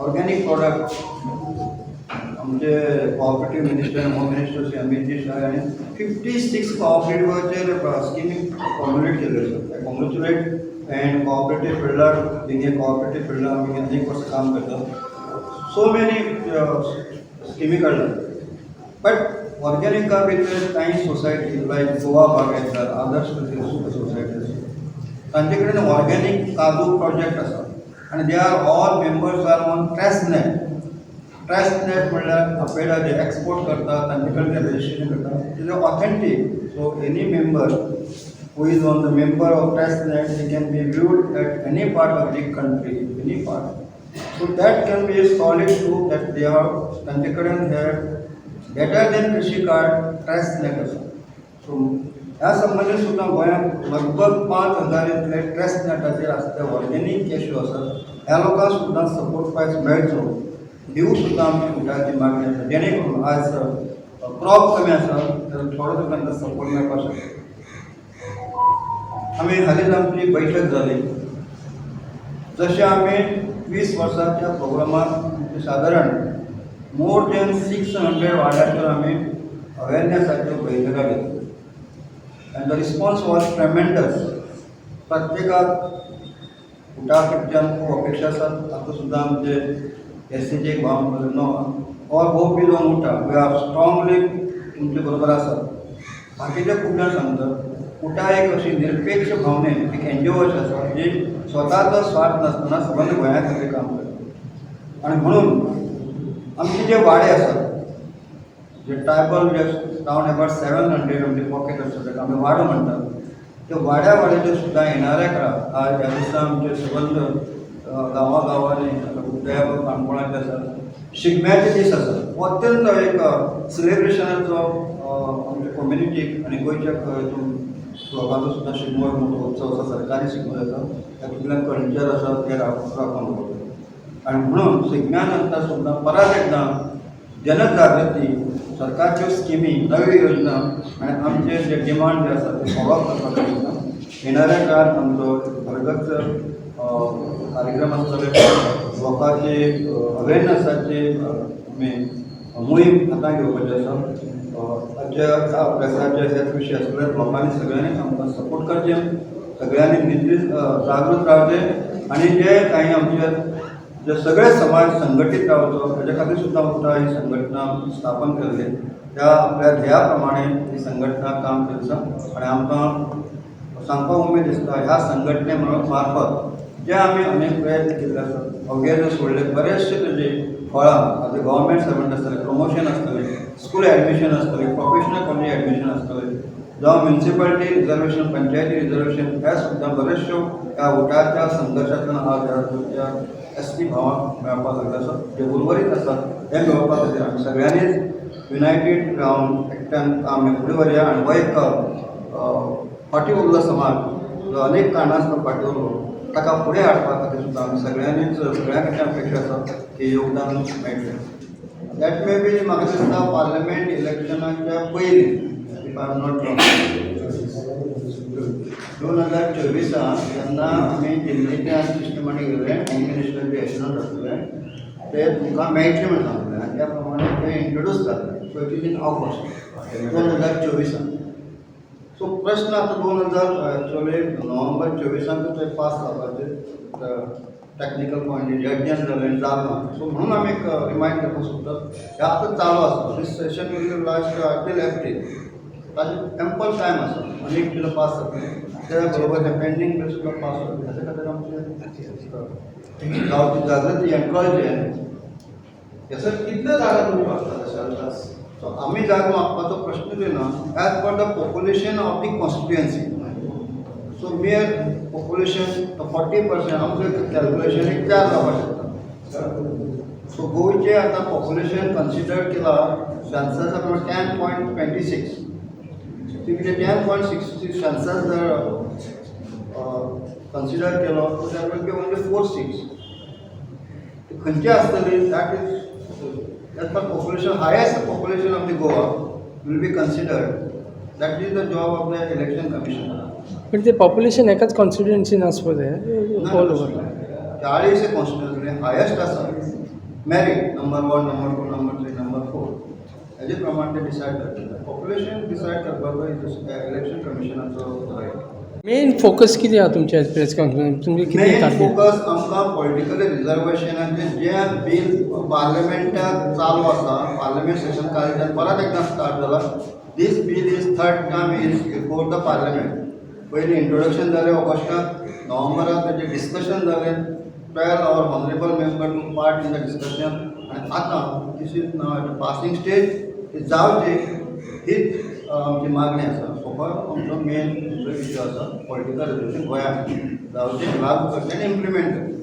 Organic product आमचे cooperative minister, home minister Shri Amitji Shah हांणी 56 कॉपरेटिवाचेर स्किमी फॉर्मुलेट केल्ल्यो आसा. Congratulate and cooperative fielder, being a cooperative fielder आमी अनेक वर्सां काम करता, सो मेनी स्किमी काडल्या. बट ऑर्गॅनिका भितर कांय सोसायटी लायक गोवा बागायतदार, आदर्श सोसायटी आसा, तांचे कडेन ऑर्गॅनीक काजू प्रोजेक्ट आसा आनी they are all members are on TrustNet. TrustNet म्हणल्यार आपेडा जे एक्सपोर्ट करता तांचे कडेन ते रजिस्ट्रेशन करता. It is authentic. So any member who is on the member of TrustNet, he can be viewed at any part of the country, any part. So that can be a solid proof that they are, तांचे कडेन हे better then कृषी card trust नेट आसा. So ह्या संबंदीत सुद्दां गोंयांत लगभग 5000 इतले ट्रस्ट नेटाचेर आसते ऑर्गेनीक कॅश्यू आसात. ह्या लोकांक सुद्दां सपोर्ट प्रायस मेळचो हिवू सुद्दां आमची उटाची मागणी आसा, जेणे करून आज क्रॉप कमी आसा तर थोडो तरी तांकां सपोर्ट मेळपाक शकता. आमी हालींच आमची बैठक जाली. जशें आमी 20 वर्साच्या प्रोग्रामात सादारण मोर दॅन 600 वाड्याचेर आमी अवेरनेसाच्यो बैठका घेतल्यो and the response was tremendous. प्रत्येकाक उटा कडच्यान खूब अपेक्षा आसात. आतां सुद्दां आमचे एससीचे एक भाव म्हणटाले, "No, our hope is on UTA, we are strongly तुमचे बरोबर आसात." बाकीचे खूब जाण सांगतात, उटा एक अशी निरपेक्ष भावनेन एक एनजीओ अशें आसा जी स्वताचो स्वार्थ नासतना सबंद गोंया खातीर काम करता. आनी म्हणून आमचे जे वाडे आसात, जे ट्रायबल जे रावंड अबाउट 700 आमचे पॉकेट आसा, ताका आमी वाडो म्हणटात, ते वाड्या वाड्याचे सुद्दां येणाऱ्या काळात आज ह्या दिसा आमचे सबंद गांवा गांवांनी, आतां कुट्टया काणकोणाचे आसा, शिगम्याचे दीस आसा. हो अत्यंत एक सिलेब्रेशनाचो आमच्या कम्युनिटीक आनी गोंयच्या हितून लोकांचो सुद्दां शिगमो एक मोठो उत्सव आसा. सरकारी शिगमो जाता. तातूंतल्यान कल्चर आसा ते राखून दवरता. आनी म्हणून शिगम्या नंतर सुद्दां परत एकदां जनजागृती, सरकारच्यो स्किमी, नव्यो योजना आनी आमचे जे डिमांड जे आसा ते फॉलो अप करपा खातीर येणाऱ्या काळात आमचो एक भरगच्च कार्यक्रम आसतले. लोकांचे अवेरनसाची आमी मोहीम हातांत घेवपाची आसा. ताच्या ह्या प्रेसाचे हेच विशय आसले. लोकांनी सगळ्यांनी आमकां सपोर्ट करचें, सगळ्यांनी निद्रीत जागृत रावचें आनी जे काही आमचे जे सगळे समाज संघटीत रावचो ताच्या खातीर सुद्दां उटा ही संघटना स्थापन केल्ली. त्या आपल्या ध्येया प्रमाणे ही संघटना काम करता आनी आमकां सांगपाक उमेद दिसता, ह्या संघटने मार्फत जे आमी अनेक प्रयत्न केल्ले आसात, अवघे जे सोडले, बरेचशे तेजे फळां आतां गव्हर्मेंट सर्वंट आसतले, प्रमोशन आसतलें, स्कूल एडमिशन आसतलें, प्रोफेशनल कॉलेज एडमिशन आसतलें, जावं म्युनिसिपालिटी रिजर्वेशन, पंचायती रिजर्वेशन, ह्या सुद्दां बऱ्योचश्यो ह्या उटाच्या संघर्शांतल्यान आज ह्या एस टी भावांक मेळपाक लागले आसा. जे उर्वरीत आसात ते मेळोवपा खातीर आमी सगळ्यांनीच युनायटेड रावन एकट्यान काम हें फुडें व्हरया. आनी हो एक फाटीं उरलो समाज जो अनेक कारणास्तव फाटीं उरलो, ताका फुडें हाडपा खातीर सुद्दां आमी सगळ्यांनीच, सगळ्यां कडच्यान अपेक्षा आसा की योगदान मेळटलें. That may be म्हाका दिसता पार्लमेंट इलेक्शनाच्या पयलीं, if I am not wrong, 2024 जेन्ना आमी दिल्लीच्यान सिस्टमांनी गेले, होम मिनिस्टर जे एश्युरन्स आसलें ते तुमकां मेळटलें म्हणून सांगलें आनी त्या प्रमाणे ते इंट्रोड्यूस जालें. So it is in August 2024. So प्रश्न आतां 2000 एक्चुअली नोव्हेंबर 24 ते पास जावपाचे टॅक्निकल पॉयंट जजन जालें आनी जालें. सो म्हणून आमी एक रिमायंड करपाक सोदतात, हें आतां चालू आसा. This session will last till April. ताजेर एम्पल टायम आसा. आनी एक बिल पास जातलें, त्या बरोबर हें पेंडींग बील सुद्दां पास जातलें. हाच्या खातीर आमचे गांवची जागृती एनकरेज. सर, कितल्यो जागा तुमी मागतात अशा अंदाज? सो आमी जागो मागपाचो प्रश्नूच येना. As per the population of the constituency, so mere population 40%, आमचें कॅल्क्युलेशन एक चार जावपाक शकता. सो गोंयचें आतां पॉप्युलेशन कन्सिडर केलां सेन्ससा प्रमाणे 10.26. कितें 10.66 सेन्सस जर कन्सिडर केलो, so that will be only four seats. खंयची आसतली, that is as per population, highest population of the Goa will be considered. That is the job of the Election Commission. पण ते population एकाच कॉन्स्टिट्युएन्सीन आसपा जाय, all over? 40 constituency highest आसा merit number one, number two, number three, number four हेजे प्रमाणे ते decide करतले. पॉप्युलेशन डिसायड करपाचो इलेक्शन कमिशनाचो रायट. मेन फोकस कितें आहा तुमच्या प्रेस कॉन्फरन्स, तुमचे कितें मेन टार्गेट? फोकस आमकां पॉलिटिकल रिजर्वेशनाचें जें बील पार्लमेंटात चालू आसा, पार्लमेंट सेशन कालच्यान परत एकदां स्टार्ट जाला. This bill is third time is before the parliament. पयलीं इंट्रोडक्शन जालें ऑगस्टाक, नोव्हेंबराक तेजें डिस्कशन जालें. 12 our honourable member took part in the discussion आनी आतां this is now at passing stage. ती जावची हीच आमची मागणी आसा. सो हो आमचो मेन जो इश्यू आसा, पॉलिटिकल रिजर्वेशन गोंयांत जावचें, लागू करचें आनी इम्प्लिमेंट करचें.